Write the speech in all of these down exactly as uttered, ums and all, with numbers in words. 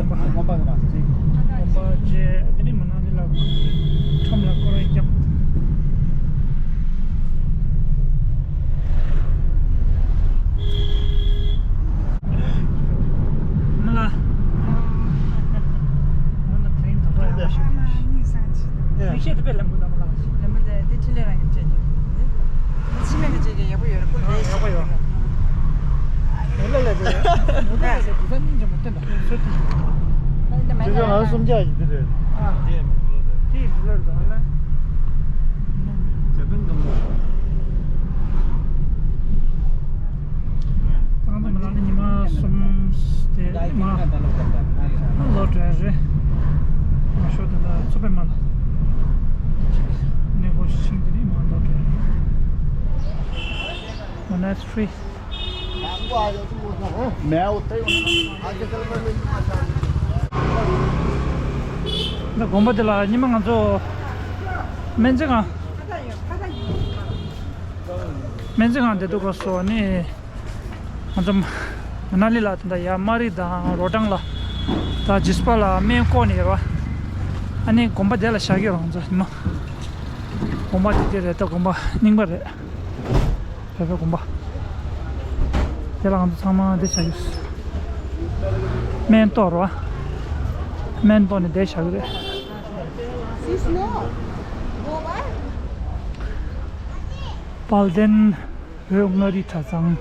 ཁོམ་པ་རེད་པ། ཁོམ་པ་བྱས་དེ་ནས་མ་ན་ལི་ལ་ཁྲོམ་ལ་སྐོར་ར་བརྒྱབ། མ་ལ། ང་ན་དྲིན་དུ་བ་ཡག་པོ་ཞིག་མིག་ཤེལ་དེ་དཔེ་ལེན་གོ་ད་མ་ལ་ཞིག་ལེན་མ་དེ་དེ་ཕྲིན་ལས་རང་གི་བྱེད་རྒྱུ། ཕྱི་མེད་ཀྱི་བྱེད་རྒྱུ་ཡག་པོ་ཡོད་རེད། ཀུན་ལས་ཡག་པོ་ཡོད། ལ་ལ་ལ་ལ་ལ་དེ་ས་སྙིང་རྗེ་མོ་བསྟན་པ་སོ་ཏི། དེ་ཚོ་ང་སུམ་བརྒྱ་ཡིན་དེ་རེད། ཨ། དེ་མི་འགྲོ་ལ། དེ་མི་འགྲོ་ལ་ལ། ཇ་པན་དང་པོ། ད་ང་ཚོ་མ་ན་ལི་ཉི་མ་གསུམ་དེ་མ་ལོ་བྲལ་རེད། མ་ཤོར་དེ་ལ་ཚོ་པའི་མ་ལ་གནས་སྐོར་ཞིག་ཕྱིན་དེ་ནས་མ་ལོ་བྲལ་རེད། Monastery. ད་དགོན་པ་དེ་ལ་ཉི་མ་ང་ཚོ་སྨན་རྩིས་ཁང་། སྨན་རྩིས་ཁང་དེ་འདུག་ག་སོ་ནི། ང་ཚོ་མ་ན་ལི་ལ་དེ་འདྲ་ཡ་མ་རི་དང་རོ་ཊང་ལ་ད་ཇི་སི་པ་ལ་སྨན་བཀོག་ནས་ཡོད་པ། ཨ་ནི་དགོན་པ་དེ་ལ་བཞག་གི་ཡོད་རེད། ང་ཚོ་ཉི་མ་དགོན་པ་དེ་དེ་རེད། ད་དགོན་པ་རྙིང་པ་རེད། བོད་པའི་དགོན་པ། དེ་ལ་ང་ཚོ་ཚང་མ་འདི་བྱ་རྒྱུ། སྨན་གཏོར་རོ། སྨན་གཏོར་ནས་འདི་བྱ་རྒྱུ་རེད། དཔལ་ལྡན་བོད་མངའ་རིས་གྲྭ་ཚང་།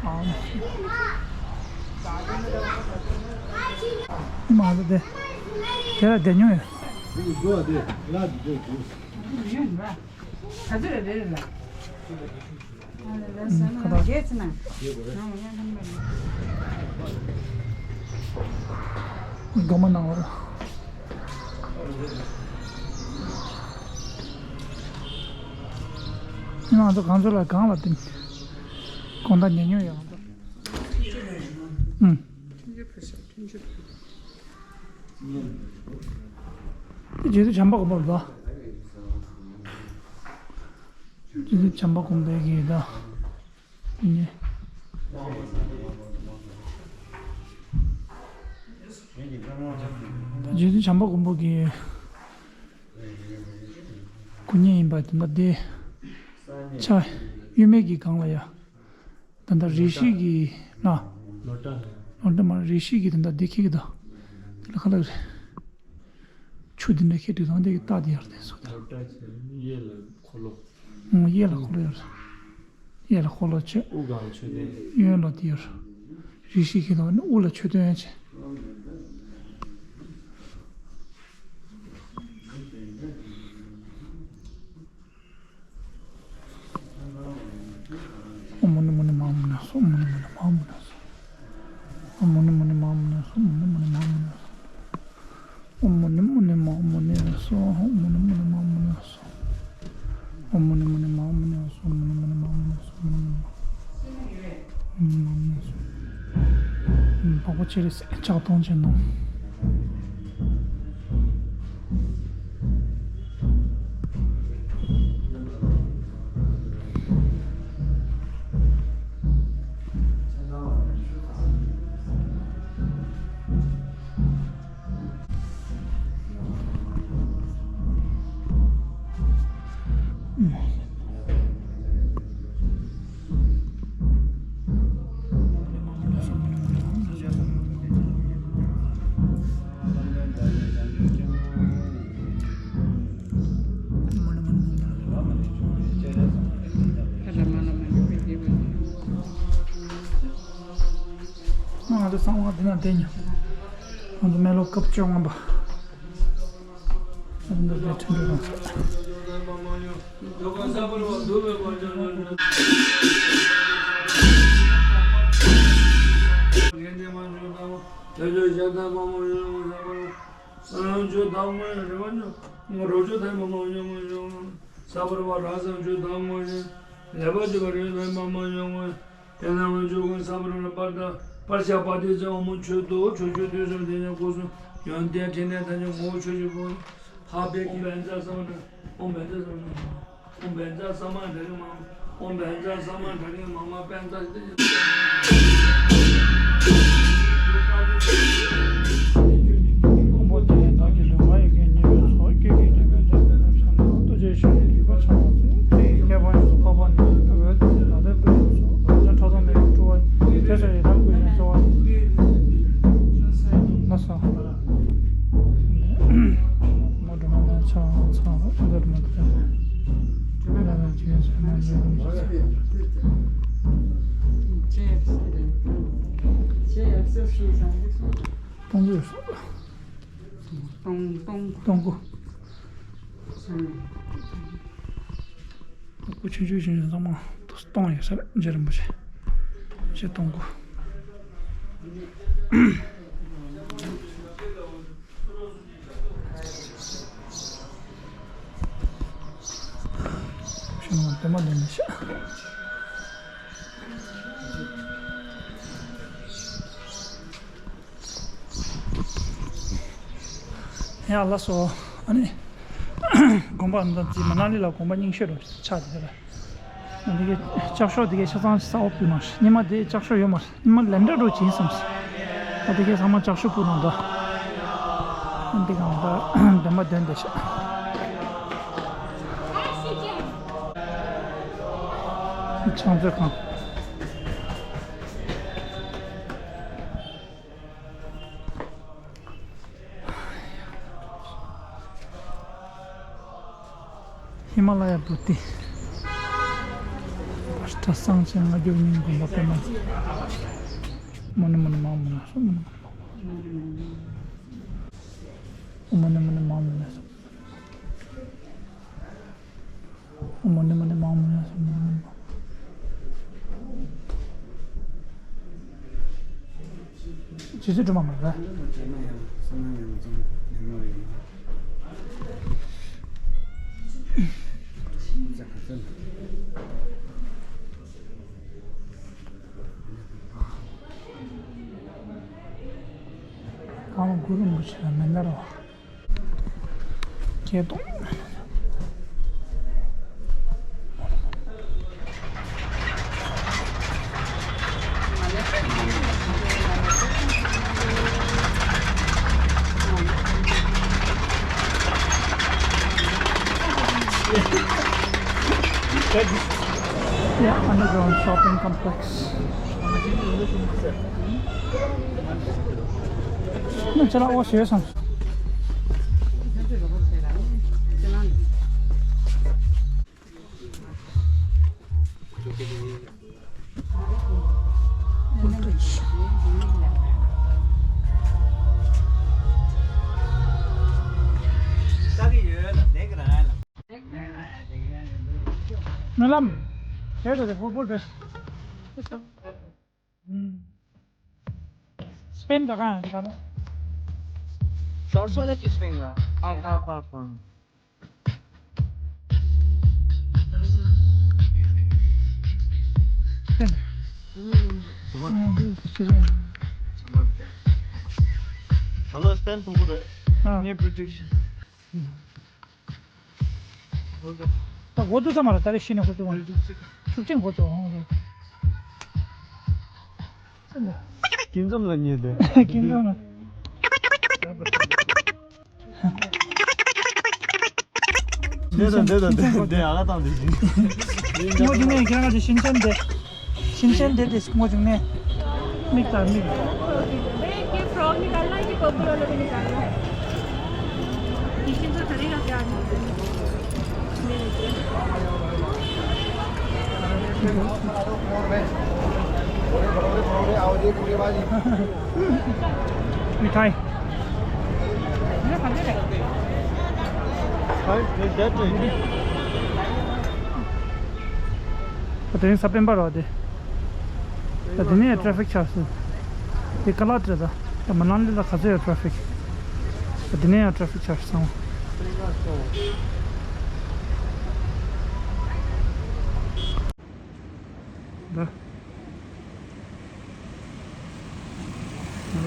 ཨ། མ་ལ་དེ། དེ་ལ་བསྡད་མྱོང་ཡོད། སྒོ་མ་ནང་བར། ང་ཚོ་གང་ཚོད་ལ་གང་ལ་བསྟན། དགོང་དག་ཉལ་མྱོང་ཡོད་ང་ཚོ། ཨུམ། རྗེ་བཙུན་བྱམས་པ་མགོན་པོ་ལ། རྗེ་བཙུན་བྱམས་པ་མགོན་པོའི་གི་ད། ནི། རྗེ་བཙུན་བྱམས་པ་མགོན་པོ་གི་སྐུ་བརྙན་ཡིན་པ་དེ་འདྲ་དེ། ཆ་གཡུལ་མེད་ཀྱི་སྒང་ལ་ཡ། ད་ལྟ་རེ་ཞིག་གི་ན། ལོ་ལྟ། ལོ་ལྟ་མ་རེ་ཞིག་གི་ད་ལྟ་བདེ་ཁྱི་གི་ད། དེ་ལ་ཁ་ལག་རེད། ཆུ་འདི་འདྲ་ཁྱེར་དུས་ཚང་དེ་གི་རྟགས་དེ་ཡར་དེ་སོ་ད། ལོ་ལྟ་ཟེར་གཡས་ལ་འཁོར་ལོ། ཨང་གཡས་ལ་འཁོར་ལོ་ཡར། གཡས་ལ་འཁོར་ལོ་བྱས། དབུ་སྒང་ལ་མཆོད་རྟེན། གཡོན་ལ་དེ་ཡར། རེ་ཞིག་གི་ད་ནི་དབུ་ལ་མཆོད་རྟེན་བྱས། ཨོཾ་མུ་ནེ་མུ་ནེ་མ་མུ་ནེ་སྭཱ་ཧཱ། ཨོཾ་མུ་ནེ་མུ་ནེ་མ་མུ་ནེ་སྭཱ་ཧཱ། ཨོཾ་མུ་ནེ་མུ་ནེ་མ་མུ་ནེ་སྭཱ་ཧཱ། ཨོཾ་མུ་ནེ་མུ་ནེ་མ་མུ་ནེ་སྭཱ་ཧཱ། ཨོཾ་མུ་ནེ་མུ་ནེ་མ་མུ་ནེ་སྭཱ་ཧཱ། ཨོཾ་མུ་ནེ་མུ་ནེ་མ་མུ་ནེ་སྭཱ་ཧཱ། ཨོཾ་མུ་ནེ་མུ་ནེ་མ་མུ་ནེ་སྭཱ་ཧཱ། ཨོཾ་མུ་ནེ་མུ་ནེ་མ་མུ་ནེ་སྭཱ་ཧཱ། ཨོཾ་མུ་ནེ་མུ་ནེ། ཨོཾ་བག་པོ་ཆེ་རེ་སེ་ལྕགས་སྡོང་ཅན་ནོ། ང་ཚོ་གསང་བ་འདི་ན་བསྡད་ཉོ། ང་ཚོ་སྨན་སློབ་སྐབས་བཅོ་ལྔ་པ། ཨ་འདི་འདྲ་ཁྲིད་འགྲོ་རོགས་བྱས། དེ་ནས་ང་ཚོ་ཀུན་ས་པ་ར་པར་དང་པར་ཤ་པ་ཏི་ཙེ་འོ་མོ་མཆོད་དོ། ཆོས་སྤྱོད་དུས་གསུམ་དེ་ཉིད་སྐུ་གསུམ་ཡོན་ཏན་ཕྲིན་ལས་ཐམས་ཅད་ངོ་བོ་ཆོས་ཀྱི་སྐུ། ཧ་པེ་ཀི་བན་ཛ་ས་མ་ཏྲ། ཨོཾ་བན་ཛ་ས་མ་ཏྲ་ཀི་མ་མ། ཨོཾ་བན་ཛ་ས་མ་ཏྲ་ཀི་མ་མ་བན་ཛ་ཏི། སྟོང་དགུ་ཡོད་སོང་། སྟོང་སྟོང་སྟོང་དགུ། སྐུ་ཆུང་ཆུང་ཆུང་ཆུང་ཚང་མ་སྟོང་ཡོད་ས་རེད། རྗེ་རིན་པོ་ཆེ་རྗེ་སྟོང་དགུ། ཤུལ་མ་དེ་མ་འདོན་ནས་ཤག་ཡ་ལགས་སོ། ཨ་ནི་དགོན་པ་འདི་ཚོ་མ་ན་ལི་ལ་དགོན་པ་རྙིང་ཤོས་རུ་ཆགས་ཏེ་རེད། འདི་གའི་ལྕགས་ཤོག་འདི་གའི་ཆ་ཚང་གསར་པ་ཕུལ་མ་རེད། སྔོན་མ་དེ་ལྕགས་ཤོག་ཡོད་མ་རེད། སྔོན་མ་ལེན་འདྲ་འགྲོ་བྱིན་བསམ་སོང་། ད་འདི་གའི་ཚང་མ་ལྕགས་ཤོག་ཕུལ་གནང་འདུག་འདི་གའང་ད་འདོན་པ་འདོན་བསྡད་ཤག་ཕྱག་མཛོད་ཁང་། ཧི་མ་ལ་ཡ་བོ་ཏི། བྷ་ཤྲ་གསང་ཆེན་སྔ་འགྱུར་རྙིང་དགོན་པ་པདྨ། མུ་ནི་མུ་ནི་མང་མུ་ན་སོ། མུ་ནི་མུ་ནི་མང་མུ་ན་སོ། མུ་ནི་མུ་ནི་མང་མུ་ན་སོ། མུ་ནི་མུ་ནི་མང་། ཇི་སྲིད་སྒྲོལ་མ་མ་རེད། གང་གུ་རུ་མུ་ཆེ་མེ་ན་རོ། སྐྱེ་དོ། Yeah, underground shopping complex. ནི་ཅ་ལག་འོ་ཞེས་སམ། སྨོན་ལམ། དེ་ལྟ་སྟེ་ཧོར་པོར་བེས། སྤེན་ད་གང་ཡང་ད་ནི། It's also like you swing, uh, on, on, on, on. སྤེན། Hello, Stan, from Buddha. ཨ། Near protection. ད་འགོ་འཛུགས་ས་མ་རེད། ད་རེས་ཤི་ནས་འགོ་འཛུགས་མ་རེད། ཤུགས་ཆེན་འགོ་འཛུགས་འོང་རེད། ཀུན་འཛོམས་ལ་ཉེ་དེ། ཀུན་འཛོམས་ལ། འདི་དང་འདི་དང་འདི། འདི་ཨ་ལ་དང་འདི་བཞིན། ངོ་འདི་ནས་ཁྱེད་རང་ག་ཚོད་ཤིན་ཅན་དེ། ཤིན་ཅན་དེ་དེ་སྔོ་བྱུང་ནས། མིག་དང་མིག ये फ्रॉक निकालना है कि पर्पल वाला भी निकालना है? किचन का करेगा क्या? मिठाई। དེ་རིང་གཟའ་སྤེན་པ་རེད་དེ། ད་དེ་ནས་ཡང་ཊ་ཕིག་ཆགས་སོང་། དེ་ཀ་ལ་ཏྲ་ད། ད་མ་ན་ལི་ལ་ག་ཚོད་ཡོད་ཊ་ཕིག་ད་དེ་ནས་ཡང་ཊ་ཕིག་ཆགས་སོང་། ད། ང་ཚོ་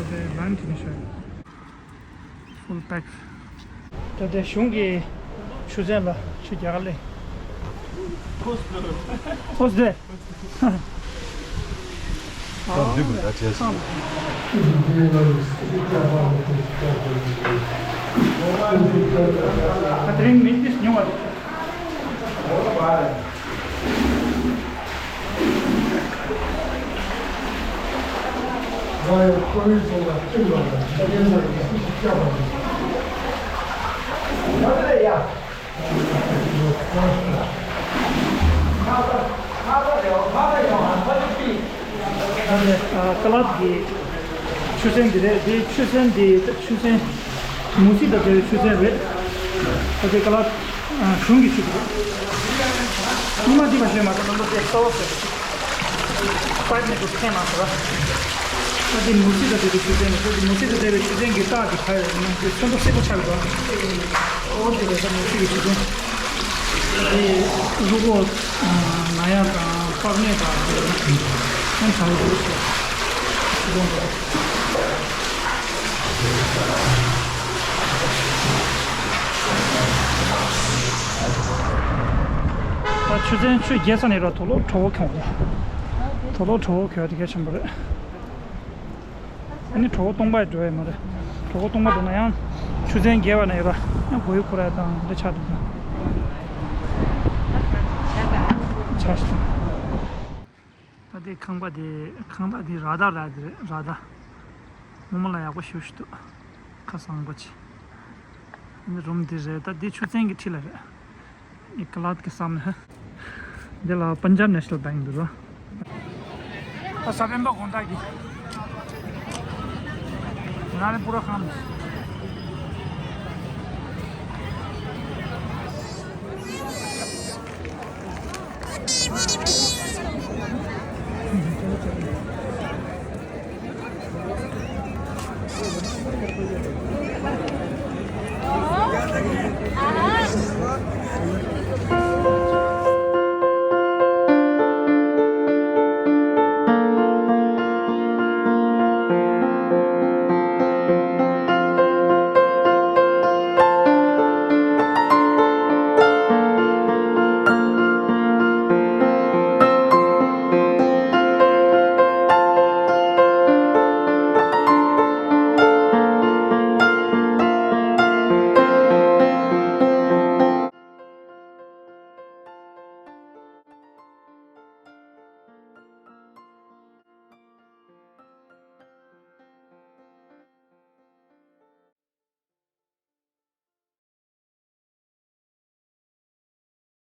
དེ་ལན་ཁྲིད་ནས་ཤོག Full pack. ད་ལྟའི་གཞུང་གི་ཆུ་ཚན་ལ་ཆུ་རྒྱག་ག་སླེབས། Who's there? ད་དེ་རིང་མི་ཏིས་ཉུང་བ་རེད། ཀ་ལ་ཏི་གི་ ཆུ་ཚན་འདི་རེད། དེ་ཆུ་ཚན་འདི་ཆུ་ཚན་མུ་ཟི་དང་འབྲེལ་བའི་ཆུ་ཚན་རེད། ད་དེ་ཀ་ལ་གཞུང་གི་ཆུ་ཚན་རེད། ཉི་མ་འདི་མ་ཤོད་མ་ཐག་ནང་དུ་དེ་གཙོ་བོ་ཟེར་བ་ཅིག་ཕའིབ་ནས་འདུག་འཐེན་གནང་ཟེར་བ། ད་དེ་མུ་ཟི་དང་འབྲེལ་བའི་ཆུ་ཚན་རེད། དེ་མུ་ཟི་དང་འབྲེལ་བའི་ཆུ་ཚན་གྱི་རྟགས་དེ་ག་རེ་རེད་ན་དེ་ཚོན་མདོག་སེར་པོ་ཆགས་ཡོད་པ། ཨོ་དེ་རེད། ད་མུ་ཟི་གི་ཆུ་ཚན་དེ་རུས་ཁོག་ན་ཡག་དང་པགས་ནད་དང་དེ་ཡང་དྲག་ཡོད་ཟེར། ཆུ་ཚན་དེ། ད་ཆུ་ཚན་ཆུ་རྒྱས་ས་ནས་ར་དུག་ལོག་བྲོ་བོ་ཁྱོང་རེད། དུག་ལོག་བྲོ་བོ་ཁྱོང་དེ་གལ་ཆེན་པོ་རེད། ཨ་ནི་གྲོད་ཁོག་སྟོང་པ་འགྲོ་ཡ་མ་རེད། གྲོད་ཁོག་སྟོང་པ་འགྲོ་ན་ཡང་ཆུ་ཚན་རྒྱས་པ་ན་ཡོད་ར་ཡང་མགོ་ཡུ་འཁོར་ཡ་དང་འདི་ཆགས་འདུག་ད། ཆགས་ཤིང་། ད་དེ་ཁང་པ་དེ་ཁང་བདག་དེ་ར་ད་ར་དེ་རེད། ར་ད། མོ་མོ་ལ་ཡག་པོ་ཞུ་ཞུ་འདུག་ཁ་བཟང་པོ་ཆེ། འདི་རུམ་དེ་རེད། ད་འདི་ཆུ་ཚན་གྱི་འཁྲིས་ལ་རེད། ཨི་ཀ་ལ་ཏི་གི་སམ་ནི། འདི་ལ་པན་ཇབ་ནེ་ཤ་ནལ་བྷེང་འདུག་རོ། ད་ས་བོན་པ་དགོང་དག་གི་ང་རེ་པུ་ར་ཁམ།